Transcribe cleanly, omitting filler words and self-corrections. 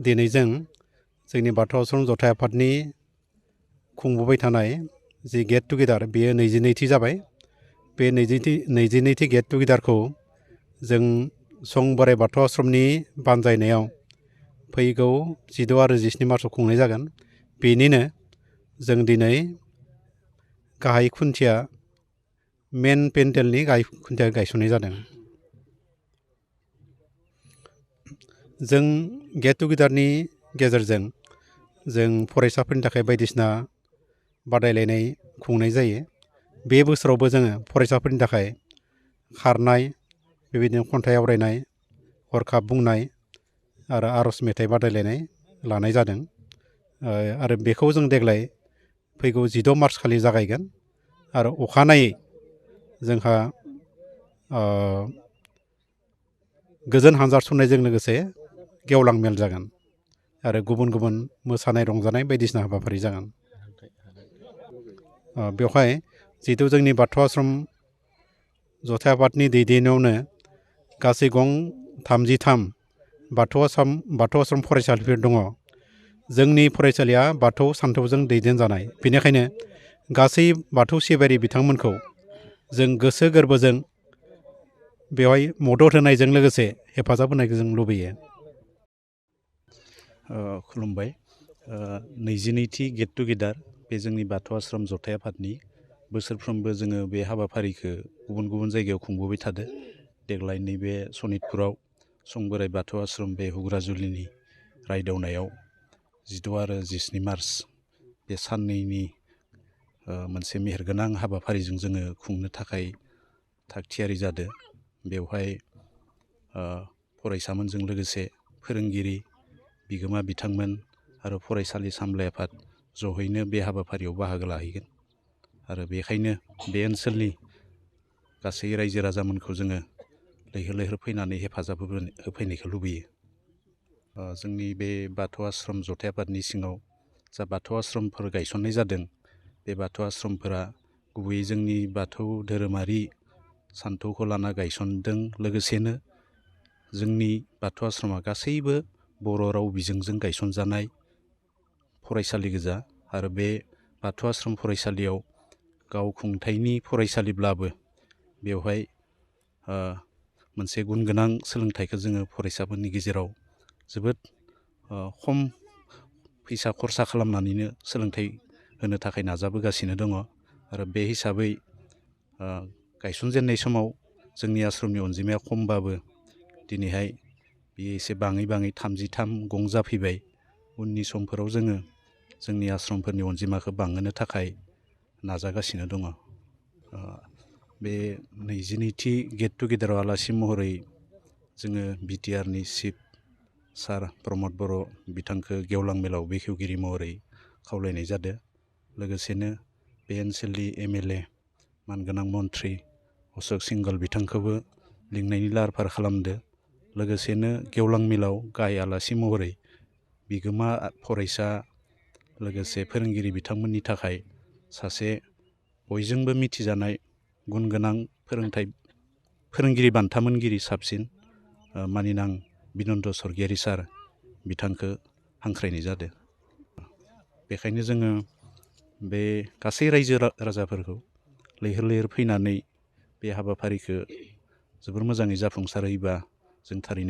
दिनै जोंनि बाथौ आश्रम जथाइ आफादनि खुंबोबाय थानाय जि गेट टुगेदार बेयो 22थि जाबाय। बे 22थि गेट टुगेदारखौ जों सं बोराइ बाथौ आश्रमनि बानजायनायाव फैगौ 16 आरो 17 मार्चआव खुंनाय जागोन। बेनिनो जों दिनै गाहाय खुन्थिया मेन पेन्डेलनि गाहाय खुन्थिया गायसननाय जादों। जों गेट टुगेदारनि गेजेरजों जों फरायसाफोरनि थाखाय बायदिसिना बादायलायनाय खुंनाय जायो। बे बोसोरावबो जोङो फरायसाफोरनि थाखाय खारनाय, बेबायदिनो खन्थाइ आवरायनाय, हरखाब बुंनाय आरो आर'ज मेथाइ बादायलायनाय लानाय जादों। आरो बेखौ जों देग्लाय फैगौ 16 मार्च खालि जागायगोन आरो अखानायै जोंहा गोजोन हानजारसननायजों लोगोसे गेवलां मेल जागोन आरो गुबुन गुबुन मोसानाय रंजानाय बायदिसिना हाबाफारि जागोन। बेवहाय जिहेतु जोंनि बाथौ आश्रम जथाइ आफादनि दैदेननायावनो गासै गं 33 बाथौ आश्रम फरायसालिफोर दङ। जोंनि फरायसालिया बाथौ सानथौजों दैदेनजानाय, बेनिखायनो गासै बाथौ सिबियारि बिथांमोनखौ जों गोसो गोरबोजों बेवहाय मदद होनायजों लोगोसे हेफाजाब होनायखौ जों लुबैयो। खुलुमबाय। 22थि गेट टुगेदार बे जोंनि बाथौ आश्रम जथाइ आफादनि बोसोरफ्रोमबो जोङो बे हाबाफारिखौ गुबुन गुबुन जायगायाव खुंबोबाय थादो। देग्लाय नैबे सनितपुराव सं बोराइ बाथौ आश्रम बे हुग्राजुलिनि रायदावनायाव 16 आरो 17 मार्च बे साननैनि मोनसे मेहेरगोनां हाबाफारिजों जोङो खुंनो थाखाय थागथियारि जादों। बेवहाय फरायसामोनजों लोगोसे फोरोंगिरि, बिगोमा बिथांमोन आरो फरायसालि सामलाय आफाद जहैनो बे हाबाफारियाव बाहागो लाहैगोन। आरो बेखायनो बे ओनसोलनि गासै रायजो राजामोनखौ जोङो लैहोर लैहोर फैनानै हेफाजाब होफैनायखौ लुबैयो। जोंनि बे बाथौ आश्रम जथाइ आफादनि सिङाव जा बाथौ आश्रमफोर गायसननाय जादों, बे बाथौ आश्रमफोरा गुबैयै जोंनि बाथौ धोरोमारि सान्थौखौ लाना गायसनदों। लोगोसेनो जोंनि बाथौ आश्रमा गासैबो बर' राव बिजोंजों गायसनजानाय फरायसालि गोजा। आरो बे बाथौ आश्रम फरायसालियाव गावखुंथायनि फरायसालिब्लाबो बेवहाय मोनसे गुन गोनां सोलोंथाइखौ जोङो फरायसाफोरनि गेजेराव जोबोद खम फैसा खरसा खालामनानैनो सोलोंथाइ होनो थाखाय नाजाबोगासिनो दङ। आरो बे हिसाबै गायसनजेननाय समाव जोंनि आश्रमनि अनजिमाया खमबाबो दिनैहाय बेयो एसे बाङै बाङै 33 गं जाफैबाय। उननि समफोराव जोङो जोंनि आश्रमफोरनि अनजिमाखौ बांहोनो थाखाय नाजागासिनो दङ। बे 22थि गेट टुगेदाराव आलासि महरै जोङो बिटिआरनि चिफ सार प्रमद बर' बिथांखौ गेवलां मेलाव बेखेवगिरि महरै खावलायनाय जादों। लोगोसेनो बे ओनसोलनि एमएलए मानगोनां मन्थ्रि अशक सिंघल बिथांखौबो लिंनायनि लाहार फाहार खालामदो। लोगोसेनो गेवलां मेलाव गाहाय आलासि महरै बिगोमा फरायसा लोगोसे फोरोंगिरि बिथांमोननि थाखाय सासे बयजोंबो मिथिजानाय गुन गोनां फोरोंगिरि बान्था मोनगिरि साबसिन मानिनां बिनन्द सरगियारि सार बिथांखौ हांख्रायनाय जादों। बेखायनो जोङो बे गासै रायजो राजाफोरखौ लैहोर लैहोर फैनानै बे हाबाफारिखौ जोबोर मोजाङै जाफुंसारहोयोबा जों थारैनो